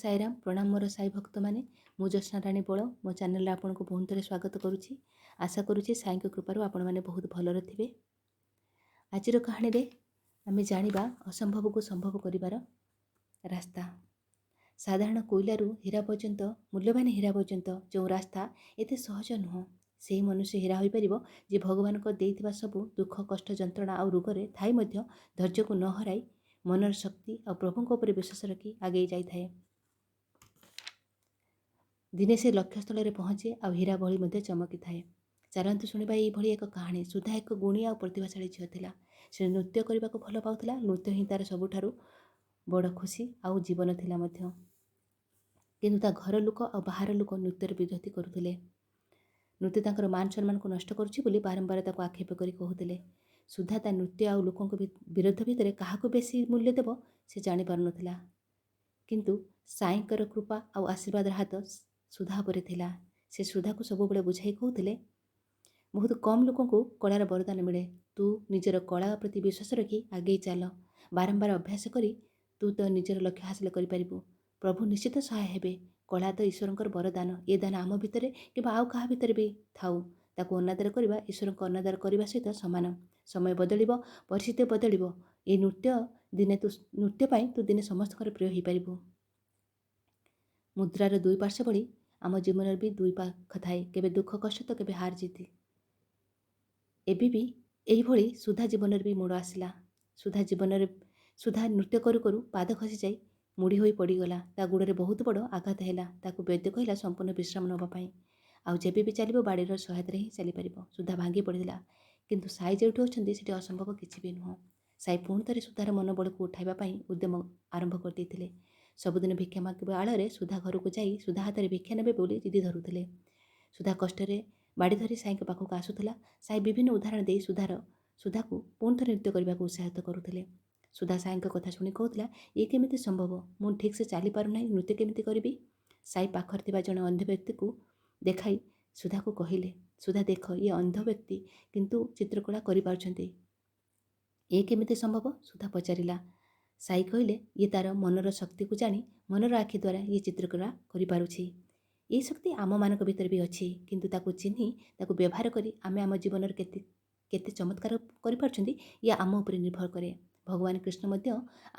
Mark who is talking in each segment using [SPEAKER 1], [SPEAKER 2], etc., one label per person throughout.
[SPEAKER 1] ସାଇରାମ। ପ୍ରଣାମ ମୋର ସାଇ ଭକ୍ତମାନେ। ମୁଁ ଜ୍ୟୋତ୍ସ୍ନାରାଣୀ ବଳ, ମୋ ଚ୍ୟାନେଲରେ ଆପଣଙ୍କୁ ବହୁତ ଥରେ ସ୍ୱାଗତ କରୁଛି। ଆଶା କରୁଛି ସାଇଙ୍କ କୃପାରୁ ଆପଣମାନେ ବହୁତ ଭଲରେ ଥିବେ। ଆଜିର କାହାଣୀରେ ଆମେ ଜାଣିବା ଅସମ୍ଭବକୁ ସମ୍ଭବ କରିବାର ରାସ୍ତା। ସାଧାରଣ କୋଇଲାରୁ ହୀରା ପର୍ଯ୍ୟନ୍ତ, ମୂଲ୍ୟବାନ ହୀରା ପର୍ଯ୍ୟନ୍ତ ଯେଉଁ ରାସ୍ତା ଏତେ ସହଜ ନୁହଁ। ସେହି ମନୁଷ୍ୟ ହୀରା ହୋଇପାରିବ ଯେ ଭଗବାନଙ୍କ ଦେଇଥିବା ସବୁ ଦୁଃଖ, କଷ୍ଟ, ଯନ୍ତ୍ରଣା ଆଉ ରୋଗରେ ଥାଇ ମଧ୍ୟ ଧୈର୍ଯ୍ୟକୁ ନ ହରାଇ ମନର ଶକ୍ତି ଆଉ ପ୍ରଭୁଙ୍କ ଉପରେ ବିଶ୍ୱାସ ରଖି ଆଗେଇ ଯାଇଥାଏ। ଦିନେ ସେ ଲକ୍ଷ୍ୟସ୍ଥଳରେ ପହଞ୍ଚେ ଆଉ ହୀରା ଭଳି ମଧ୍ୟ ଚମକିଥାଏ। ଚାଲନ୍ତୁ ଶୁଣିବା ଏଇଭଳି ଏକ କାହାଣୀ। ସୁଧା ଏକ ଗୁଣୀ ଆଉ ପ୍ରତିଭାଶାଳୀ ଝିଅ ଥିଲା। ସେ ନୃତ୍ୟ କରିବାକୁ ଭଲ ପାଉଥିଲା। ନୃତ୍ୟ ହିଁ ତା'ର ସବୁଠାରୁ ବଡ଼ ଖୁସି ଆଉ ଜୀବନ ଥିଲା ମଧ୍ୟ। କିନ୍ତୁ ତା ଘର ଲୋକ ଆଉ ବାହାର ଲୋକ ନୃତ୍ୟର ବିରୋଧୀ କରୁଥିଲେ। ନୃତ୍ୟ ତାଙ୍କର ମାନ ସମ୍ମାନକୁ ନଷ୍ଟ କରୁଛି ବୋଲି ବାରମ୍ବାର ତାକୁ ଆକ୍ଷେପ କରି କହୁଥିଲେ। ସୁଧା ତା ନୃତ୍ୟ ଆଉ ଲୋକଙ୍କ ବିରୋଧ ଭିତରେ କାହାକୁ ବେଶୀ ମୂଲ୍ୟ ଦେବ, ସେ ଜାଣିପାରୁନଥିଲା। କିନ୍ତୁ ସାଇଙ୍କର କୃପା ଆଉ ଆଶୀର୍ବାଦର ହାତ ସୁଧା ଉପରେ ଥିଲା। ସେ ସୁଧାକୁ ସବୁବେଳେ ବୁଝାଇ କହୁଥିଲେ, ବହୁତ କମ୍ ଲୋକଙ୍କୁ କଳାର ବରଦାନ ମିଳେ। ତୁ ନିଜର କଳା ପ୍ରତି ବିଶ୍ୱାସ ରଖି ଆଗେଇ ଚାଲ। ବାରମ୍ବାର ଅଭ୍ୟାସ କରି ତୁ ତ ନିଜର ଲକ୍ଷ୍ୟ ହାସଲ କରିପାରିବୁ। ପ୍ରଭୁ ନିଶ୍ଚିତ ସହାୟ ହେବେ। କଳା ତ ଈଶ୍ୱରଙ୍କର ବରଦାନ। ଏ ଦାନ ଆମ ଭିତରେ କିମ୍ବା ଆଉ କାହା ଭିତରେ ବି ଥାଉ, ତାକୁ ଅନାଦର କରିବା ଈଶ୍ୱରଙ୍କ ଅନାଦର କରିବା ସହିତ ସମାନ। ସମୟ ବଦଳିବ, ପରିସ୍ଥିତି ବଦଳିବ। ଏ ନୃତ୍ୟ ଦିନେ ତୁ ନୃତ୍ୟ ପାଇଁ ତୁ ଦିନେ ସମସ୍ତଙ୍କର ପ୍ରିୟ ହୋଇପାରିବୁ। ମୁଦ୍ରାର ଦୁଇ ପାର୍ଶ୍ୱ ଭଳି ଆମ ଜୀବନରେ ବି ଦୁଇ ପାଖ ଥାଏ, କେବେ ଦୁଃଖ କଷ୍ଟ ତ କେବେ ହାର ଜିତି। ଏବେ ବି ଏହିଭଳି ସୁଧା ଜୀବନରେ ବି ମୋଡ଼ ଆସିଲା। ସୁଧା ଜୀବନରେ ସୁଧା ନୃତ୍ୟ କରୁ କରୁ ପାଦ ଖସିଯାଇ ମୁଡ଼ି ହୋଇ ପଡ଼ିଗଲା। ତା ଗୋଡ଼ରେ ବହୁତ ବଡ଼ ଆଘାତ ହେଲା। ତାକୁ ବୈଦ୍ୟ କହିଲା ସମ୍ପୂର୍ଣ୍ଣ ବିଶ୍ରାମ ନେବା ପାଇଁ, ଆଉ ଯେବେ ବି ଚାଲିବ ବାଡ଼ିର ସହାୟତାରେ ହିଁ ଚାଲିପାରିବ। ସୁଧା ଭାଙ୍ଗି ପଡ଼ିଥିଲା। କିନ୍ତୁ ସାଇ ଯେଉଁଠି ଅଛନ୍ତି, ସେଠି ଅସମ୍ଭବ କିଛି ବି ନୁହଁ। ସାଇ ପୁଣି ଥରେ ସୁଧାର ମନୋବଳକୁ ଉଠାଇବା ପାଇଁ ଉଦ୍ୟମ ଆରମ୍ଭ କରିଦେଇଥିଲେ। ସବୁଦିନ ଭିକ୍ଷା ମାଗିବା ଆଳରେ ସୁଧା ଘରକୁ ଯାଇ ସୁଧା ହାତରେ ଭିକ୍ଷା ନେବେ ବୋଲି ଜିଦି ଧରୁଥିଲେ। ସୁଧା କଷ୍ଟରେ ବାଡ଼ି ଧରି ସାଇଙ୍କ ପାଖକୁ ଆସୁଥିଲା। ସାଇ ବିଭିନ୍ନ ଉଦାହରଣ ଦେଇ ସୁଧାକୁ ପୁଣି ଥରେ ନୃତ୍ୟ କରିବାକୁ ଉତ୍ସାହିତ କରୁଥିଲେ। ସୁଧା ସାଇଙ୍କ କଥା ଶୁଣି କହୁଥିଲା, ଇଏ କେମିତି ସମ୍ଭବ? ମୁଁ ଠିକ୍ସେ ଚାଲିପାରୁନାହିଁ, ନୃତ୍ୟ କେମିତି କରିବି? ସାଇ ପାଖରେ ଥିବା ଜଣେ ଅନ୍ଧ ବ୍ୟକ୍ତିକୁ ଦେଖାଇ ସୁଧାକୁ କହିଲେ, ସୁଧା, ଦେଖ, ଇଏ ଅନ୍ଧ ବ୍ୟକ୍ତି, କିନ୍ତୁ ଚିତ୍ରକଳା କରିପାରୁଛନ୍ତି। ଇଏ କେମିତି ସମ୍ଭବ? ସୁଧା ପଚାରିଲା। ସାଇ କହିଲେ, ଇଏ ତା'ର ମନର ଶକ୍ତିକୁ ଜାଣି ମନର ଆଖି ଦ୍ୱାରା ଇଏ ଚିତ୍ରକଳା କରିପାରୁଛି। ଏହି ଶକ୍ତି ଆମମାନଙ୍କ ଭିତରେ ବି ଅଛି, କିନ୍ତୁ ତାକୁ ଚିହ୍ନି ତାକୁ ବ୍ୟବହାର କରି ଆମେ ଆମ ଜୀବନରେ କେତେ କେତେ ଚମତ୍କାର କରିପାରୁଛନ୍ତି, ଇଏ ଆମ ଉପରେ ନିର୍ଭର କରେ। ଭଗବାନ କୃଷ୍ଣ ମଧ୍ୟ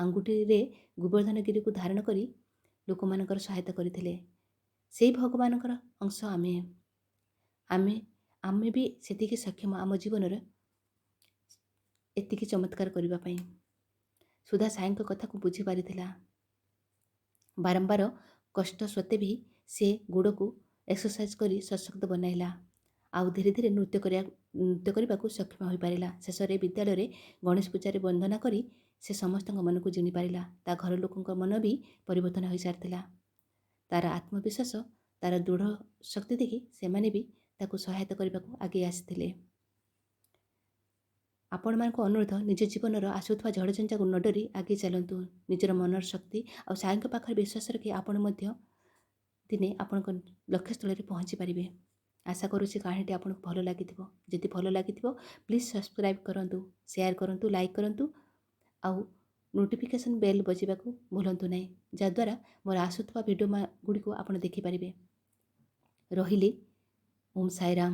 [SPEAKER 1] ଆଙ୍ଗୁଠିରେ ଗୋବର୍ଦ୍ଧନ ଗିରିକୁ ଧାରଣ କରି ଲୋକମାନଙ୍କର ସହାୟତା କରିଥିଲେ। ସେଇ ଭଗବାନଙ୍କର ଅଂଶ ଆମେ। ଆମେ ବି ସେତିକି ସକ୍ଷମ ଆମ ଜୀବନରେ ଏତିକି ଚମତ୍କାର କରିବା ପାଇଁ। ସୁଧା ସାଇଙ୍କ କଥାକୁ ବୁଝିପାରିଥିଲା। ବାରମ୍ବାର କଷ୍ଟ ସତ୍ତ୍ୱେ ବି ସେ ଗୋଡ଼କୁ ଏକ୍ସରସାଇଜ କରି ସଶକ୍ତ ବନାଇଲା ଆଉ ଧୀରେ ଧୀରେ ନୃତ୍ୟ କରିବାକୁ ସକ୍ଷମ ହୋଇପାରିଲା। ଶେଷରେ ବିଦ୍ୟାଳୟରେ ଗଣେଶ ପୂଜାରେ ବନ୍ଦନା କରି ସେ ସମସ୍ତଙ୍କ ମନକୁ ଜିଣିପାରିଲା। ତା ଘର ଲୋକଙ୍କ ମନ ବି ପରିବର୍ତ୍ତନ ହୋଇସାରିଥିଲା। ତାର ଆତ୍ମବିଶ୍ୱାସ, ତାର ଦୃଢ଼ ଶକ୍ତି ଦେଖି ସେମାନେ ବି ତାକୁ ସହାୟତା କରିବାକୁ ଆଗେଇ ଆସିଥିଲେ। ଆପଣମାନଙ୍କୁ ଅନୁରୋଧ, ନିଜ ଜୀବନର ଆସୁଥିବା ଝଡ଼ଝଞ୍ଜାକୁ ନ ଡରି ଆଗେଇ ଚାଲନ୍ତୁ। ନିଜର ମନର ଶକ୍ତି ଆଉ ସାଇଙ୍କ ପାଖରେ ବିଶ୍ୱାସ ରଖି ଆପଣ ମଧ୍ୟ ଦିନେ ଆପଣଙ୍କ ଲକ୍ଷ୍ୟସ୍ଥଳରେ ପହଞ୍ଚି ପାରିବେ। ଆଶା କରୁଛି କାହାଣୀଟି ଆପଣଙ୍କୁ ଭଲ ଲାଗିଥିବ। ଯଦି ଭଲ ଲାଗିଥିବ, ପ୍ଲିଜ୍ ସବସ୍କ୍ରାଇବ୍ କରନ୍ତୁ, ସେୟାର କରନ୍ତୁ, ଲାଇକ୍ କରନ୍ତୁ ଆଉ ନୋଟିଫିକେସନ୍ ବେଲ୍ ବଜାଇବାକୁ ଭୁଲନ୍ତୁ ନାହିଁ, ଯାହାଦ୍ୱାରା ମୋର ଆସୁଥିବା ଭିଡ଼ିଓ ଗୁଡ଼ିକୁ ଆପଣ ଦେଖିପାରିବେ। ରହିଲି, ଓମ୍ ସାଇରାମ।